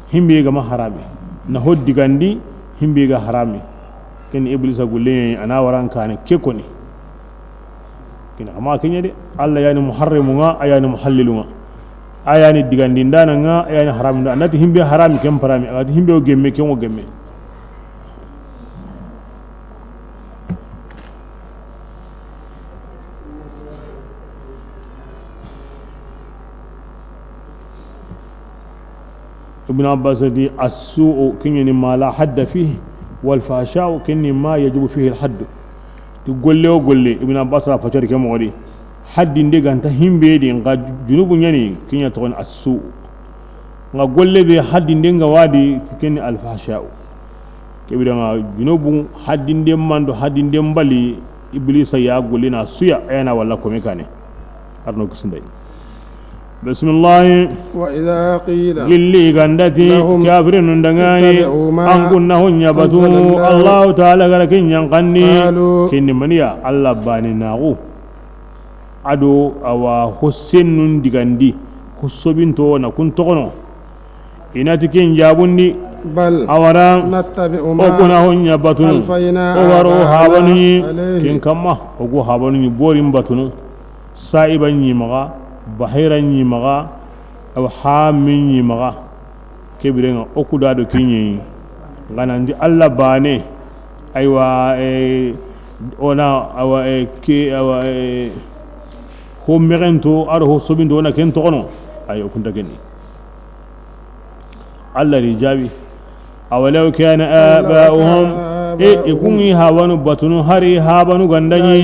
Himbe ga ma harami, na ho digandi, himbe ga harami. Ken Iblisa gulle, a na waran kane ke koni. Ken a ma ken ɲa de, Allah yani muharrimu ŋa, a yani muhallilu ŋa. A yani digandindana ŋa, a yani harami nda. A na ti himbe harami, ken parami. A na ti himbe wo gemme, ken wo gemme. Ibn Abbas ti, "As-su'u, ken ɲa ni ma la hadda fihi, wal fahsha'u, ken ni ma yajibu fihi al-haddu." Ti golle wo golle, Ibn Abbas ra fatari ke moxo di. Haddinde ga nta himbe di, nxa junubu ɲa ni, ken ɲa toxoni as-su'u. Nxa golle be haddinde nga wa di, ti ken ni al-fahsha'u. Ke biren ŋa junubu haddinde mando, haddinde mbali, Iblisa ya golli na suya, a ya na walla kome kane. Arno kisindai. Bismillah. وإذا قيل Gilli ga nda ti لهم kafirinun dangani, اتبعوا ما an kun na ho ɲa batu, أنزل الله Allahu Ta'ala ga ra ken yanqandi. قالوا Ken ni maniya, Allah bani naxu. A do a wa ho sennun digandi, ho sobinto na kun toxono. I na ti ken jabundi, بل a wara, نتبع ما o kun na ho ɲa batu, ألفينا o waro آباءنا habanuni, عليه. Ken kamma, o ku habanuni borin batunu, Sa'iba ɲi maxa, Bahira ɲi maxa, aw Hami ɲi maxa. Ke biren ŋa, o ku da do ken ɲi, nxa nan di Allah bane, aywa, eh, o na, awa, eh, ke, awa, eh, Ho mexento, a do ho sobinto, o na ken toxono. Ayi, o kunta ken di. Allah ri jaabi. Awalaw kana aba'uhum. E, i kun ŋi habanu batunu, hari habanu ga nda ɲi,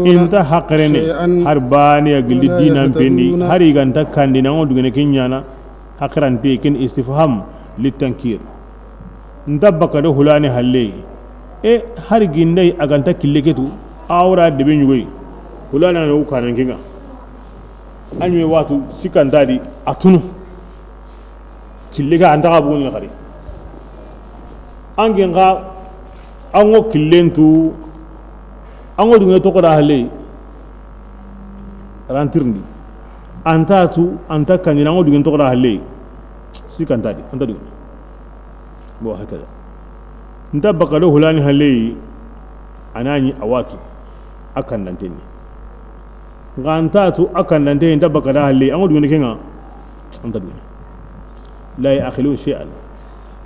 i nta haqilene. Hari baane ya gilli diinan pendi, hari i ga nta kandini, an ŋa dugene ken ɲaana. Haqirante ken istifham litankir. Nta baka do hulani halle. E, hari gindai a ga nta kille ke tu, a wara debe ɲugoyi. Hulana no kanan kinga. An ɲi me watu sikanta di a tunu. Kille ga an ta ga buguni xari. An gen ga an ŋo killen tu, an ŋo dugene toxo da halle. Rantirndi. An ta tu, an ta kandini, an ŋo dugene toxo da halle. Sikanta di, an ta dugene. Bon, hakaza. Nta baka do hulani halle, a na ɲi a watu, a kandantenni. Nga an ta tu a kandante, nta baka da halle, an ŋo dugene kenga, an ta dugene. La ya'qiluna shay'an.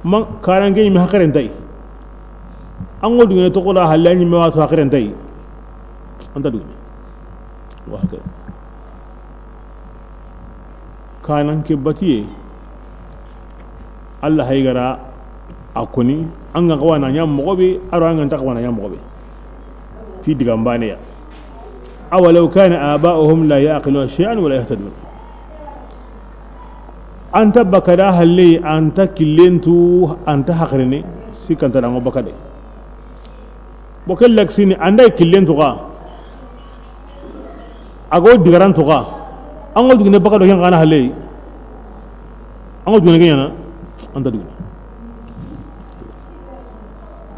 Man karange ɲi me haqiren nta i. An ŋo dugene toxo da halle, an ɲi me watu haqiren nta i. An ta dugene. Wa hakaza. Kanan ke batiye. Allah haygara a koni, an ga xawa na ɲa moxo be, a do an ga nta xawa na ɲa moxo be. Ti digan baane ya. Awalaw kana aba'uhum la ya'qiluna shay'an wa la yahtadun. An ta baka da halle, an ta killen tu, an ta haqirene, sikanta da an ŋo baka de. Bo ke laksini, an da killen toxo, a ga o digaran toxo, an ŋo dugene baka do ken xa na halle, an ŋo dugene ken ɲaana, an ta dugene.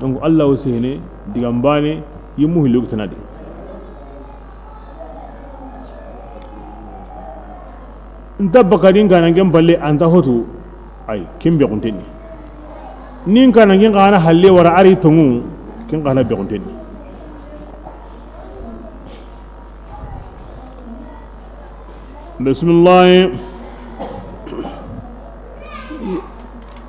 Donc, Allah wo sehene, digan baane, yimmu hillo kitana di. Nta baka di n kanan ken palle, an ta hotu. Ay, ken be xuntenni. Ni n kanan ken xa na halle wara a ri tongu, ken xa na be xuntenni. Bismillah.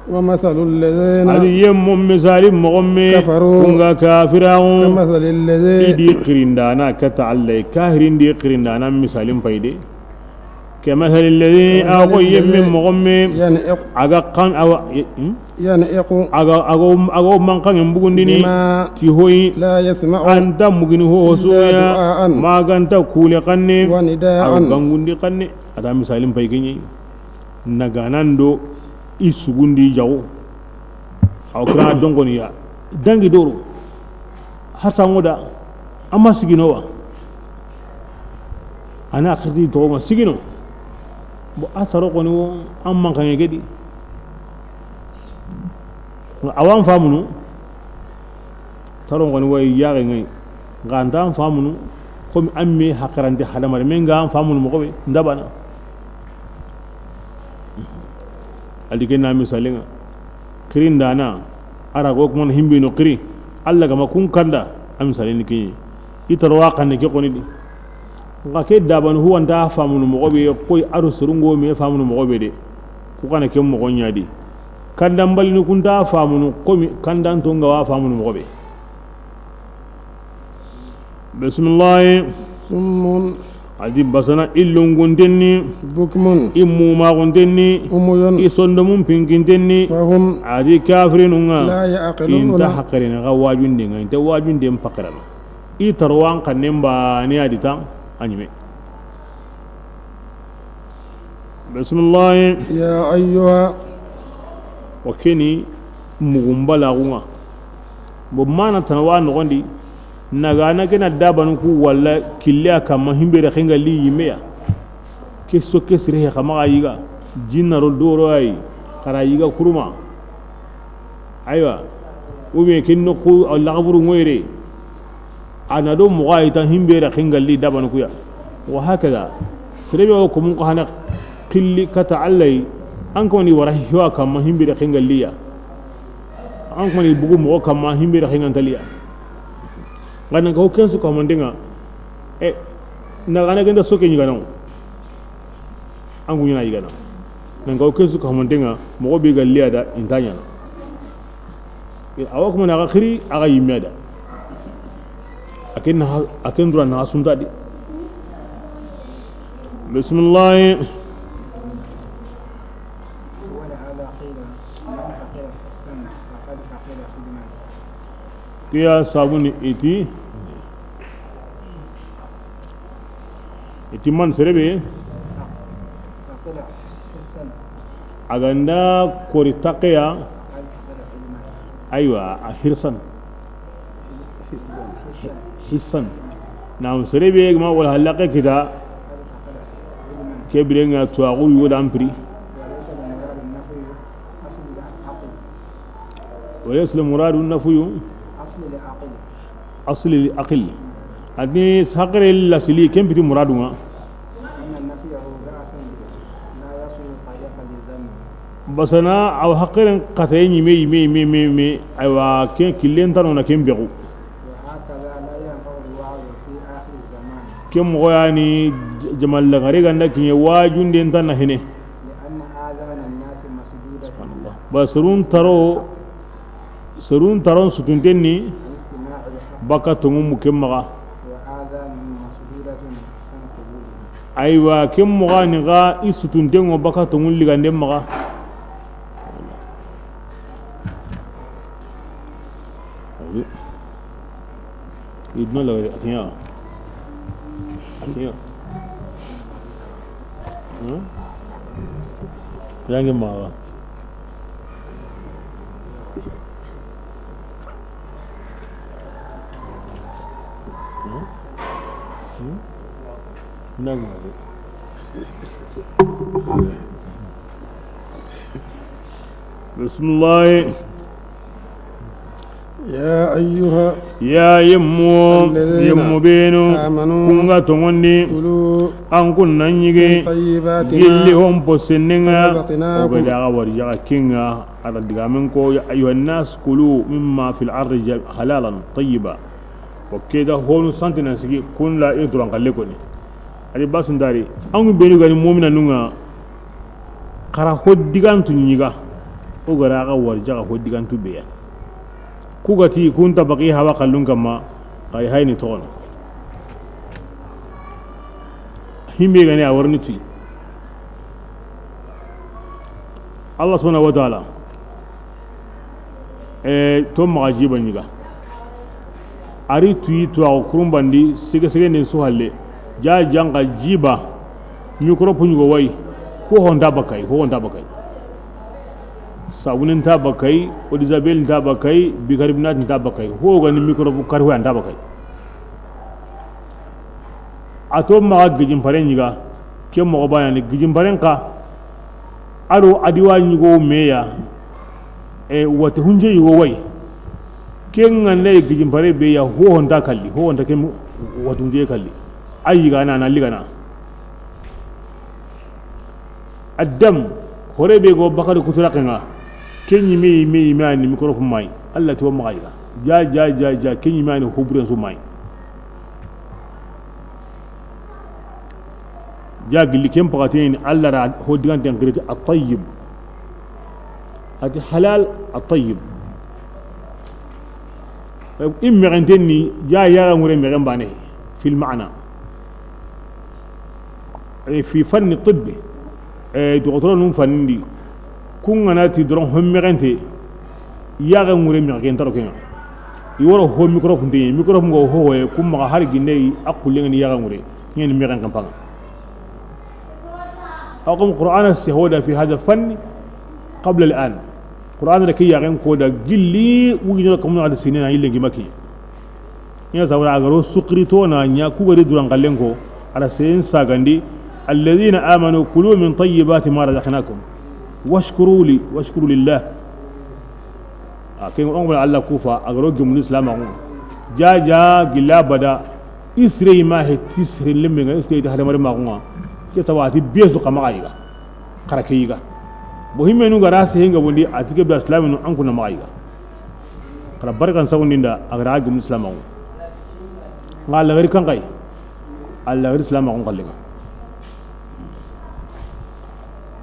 ومثل الذين A di yemmo misali moxo me كفروا kun ga kafiraxu. كمثل الذي I di xirindana kata Allah, kahirin di xirindana misalin payde. كمثل الذي A xo yemme moxo me ينعق a ga kan, awa, hmm? ينعق A ga, a ga, a ga mankangen bugundini بما ti hoyi. لا يسمع An ta mugini ho إلا soya دعاء ma ga nta kule xanne. ونداء A ga gangundi xanne. A ta misalin pay kenye. Na ganan do i sugundi jago. Aw kira donkoni ya. Dangi doro. Hata ngoda. Ama sigino wa. Ana xirti toxo ma sigino. Bo a taro koni wo an mankange gedi. Awan famunu. Taro koni wo yaxe ŋa yi. Nga an ta an famunu. Komi an me haqirante hadamare me nga an famunu moxo be ndabana. A di ke na misalinga. Xirindana, a ra go kuma himbe no xiri. Allah ga ma kun kanda, a misalini kiɲi. I taro wa xanne ke xoni di. Nga ke dabanu huwa nta famunu moxo be, koy a do sorungo me famunu moxo be de. Ku xana ke moxo ɲa di. Kandan balini kun ta famunu, komi kandan to nga wa famunu moxo be. Bismillah. صم A di basana i lunguntenni, بكم i mumaxuntenni, عمي i sondomun pinkintenni, فهم a di kafirinunga, لا يعقلون i nta haqirene xa wajunden ŋa, i nta wajunden pakirana. I tarwan xannen bane a di ta a ɲime. Bismillah. يا أيها Wa keni mugumbalaxunga. Bo mana tana wa noxondi. Nagana kena dabanu ku walla kille a kamma himbe da xenga li yimeya. Ke sokke sire he xama ga yiga. Jinna ro doro ayi. Xara yiga kuruma. Aywa. Ou bien ken noxu laxaburu ŋoyre. A na do moxo a yi ta himbe da xengalli dabanu kuya. Wa hakaza. Sere be o ko mun ko hana xilli kata Allah yi. An ko ni wara hiwa kamma himbe da xengalliya. An ko ni bugu moxo kamma himbe da xengantaliya. Ngana ko kensu ko mandenga. E na gana genda soke ni gana. An guɲana yigana. Nan ga o kesu ka hamantenga moxo be ga liya da inta ɲana. Awa kuma na ga xiri a ga yimme da. A ken na, a ken dura na sunta di. Bisimilahi. Wala hada qila, man hakira hissan faqad hakira hudman. Kiya sabuni iti, iti man serebe. Hakira hissan. A ga nda kori taqiya. Faqad hakira hudman. Aywa, a hirsan. Hissan. Naam, sere be ga ma wala halaqe kita, ke bire ŋa tuwaxu yo da ampiri. Wa laysa al muradu nafyu asli al aqil. Ani haqire lasili ken piti muradu ŋa. Basana aw haqiren kataye ɲime, yime, yime, yime, yime. Aywa, ken killen tano na ken bexu. Ken moxo yani jamal lagare ganda kiɲe wajunden tan na hene. Subhanallah. Ba serun taro, serun taron sutunten ni baka tongumu ken maxa. Aywa, ken moxo ni ga i sutunten ŋo baka tongun liganden maxa. Idna la wari atiya. Atiya. Hmm? Yangi maxa. Hmm? Hmm? Nagmari. Bisimilahi. Ya ayyuha. Ya yemmu. Alladhina. Yemmu benu. Amanu. Kun ga tongondi. Kulu. An kun na ɲige. Min tayyibati ma. Gilli hon posennenga. Razaqnakum. O ga daga wari jaga kinga. Ala digamen ko, ya ayyuhan nas kulu mimma fil ardi ja-, halalan tayyiba. O ke ga honu santi nan sigi kun la i duran kalle koni. Ari basindari, an benu gani mu'mina nunga, xara hodigantu ɲiga, o gara ga wari jaga hodigantu beya. Ku gati kun tabaki hawa kallun kamma, ay hayni toxono. Himbe gani a warni tuyi. Allah subhanahu wa ta'ala. E, to maxa jiba ɲiga. Ari tuyi tuwaxu kurumbandi, sege sege nden su halle. Ja janga jiba. Microbe ɲugo wayi. Ho honta bakay, ho honta bakay. Sabuni nta bakay, eau de javel nta bakay, bicarbonate nta bakay. Ho gani microbe kari ho nta bakay. A to maxa gijin pare ɲiga, ke moxo bayani gijin paren xa. Ado adiwa ɲigo meya, e, wati hunje yugo way. Ke ŋa ne gijin pare be ya ho honta kalli, ho honta ke wati hunje kalli. Ayi gana na ligana. Adam, hore be go bakari kutura kenga. Ke ɲime, yime, yime ani microbe mayi. Allah to maxa yiga. Ja, ja, ja, ja, ke ɲime ani hobure su mayi. Ja gilli ken paxatini Allah ra ho diganten xiriti at-tayyib. Ati halal at-tayyib. I mexenten ni ja yaxa ŋure mexen bane fil ma'na. E, fi fanni tibbi, e, dogotoro nun fannin di, kun ga na ti doron ho mexente, yaxe ŋure mexe ken taro kenga. I woro ho microbe nte, microbe ngo ho hoye, kun maxa hari ginde a kullenga ni yaxe ŋure, ken ni mexen kampanga. Aw kam Qur'ana sehoda fi hada fanni qabla al-an. Qur'ana da ke yaxen ko da gilli, wugi no kamuna da sinena illengi maki. Ina sabara a garo sukiri to na ɲa ku gari duran kallen ko, ara sen sagandi, alladhina amanu kulu min tayyibati ma razaqnakum washkuru li, washkuru lillah. A ke on wala Allah kufa a garo gemu islam ko. Ja ja gilla bada isrei ma he tisre lembe nga isrei da hadamare ma ko. Ke tawati besu kama ayiga. Xara ke yiga. Bo himmenu gara se hinga bondi atike be islaminu an kuna ma ayiga. Xara barkan sawundinda a gara gemu islam ko. Nga lagari kan kay. Allah gari islam ko kallinga.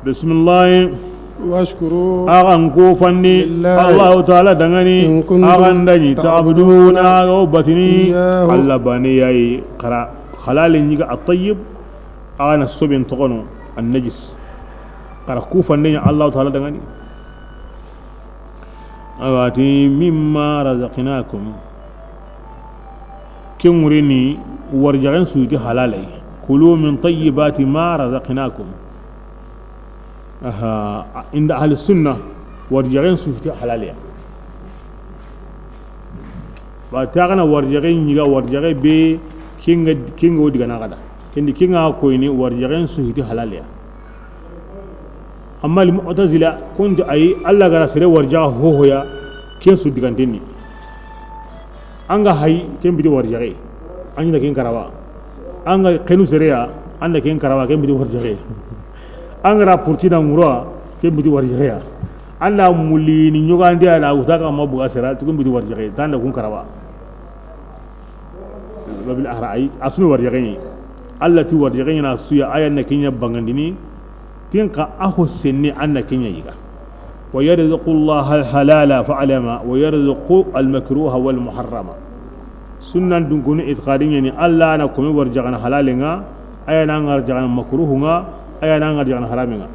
Bismillah. Washkuru. Axan ko fanni lillahi. Allahu ta'ala dangani. In kuntum. Axan dani ta'buduna. Ta'buduna, o batini. Iyyahu. Allah bani yayi xara. Halal ɲiga at-tayyib. A na soben toxono, an najis. Xara ku fande ɲa Allahu Taala dangani. Awa ti, mimma razaqnakum. Ken ŋurini, warjaxen su ti halalai. Kulu min tayyibati ma razaqnakum. Aha, inda ahli sunna, warjaxen su ti halaliya. Ba ta gana warjaxe ɲiga, warjaxe be kinga, kinga o digana gada. Kendi kinga koyni warjaxen su hiti halaliya. Amma al mu'tazila kunti ayi, Allah gara sere warjaxa hohoya, ken su digantenni. Anga hay, ken biti warjaxe. Anga ken karawa. Anga kenu sereya, anda ken karawa, ken biti warjaxe. Anga ra purtina ngura, ken biti warjaxeya. Anda mulini ɲogandi ala wuta ka ma buga sera, tukun biti warjaxe, tanda kun karawa. Babil ahra ay, asunu warjaxe ni. Allah ti warjaxe ni na suya, aya na kinya bangandini. Tinka aho senne anna kinya yiga. Wa yarzuqu Allah al halala fa'lama, wa yarzuqu al makruha wal muharrama. Sunnan dunkunu itiqadin yani, Allah na komi warjaxana halalenga, aya na ngar jaxana makruhunga, aya na ngar jaxana haraminga.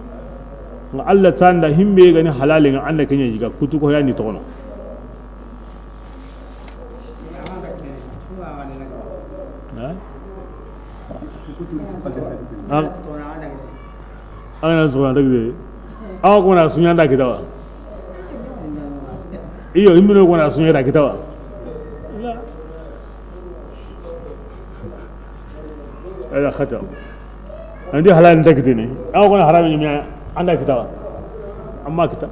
Nga Allah tanda himbe gani halalenga, anna kinya yiga, kutu ko yani toxono. Ha? An, an na suɲa daga de. Awa ko na suɲa da kitawa. Iyo, himbino ko na suɲa da kitawa. Ala khata. Andi halal nda kitini. Awa ko na haram ni anda kitawa. Amma kita.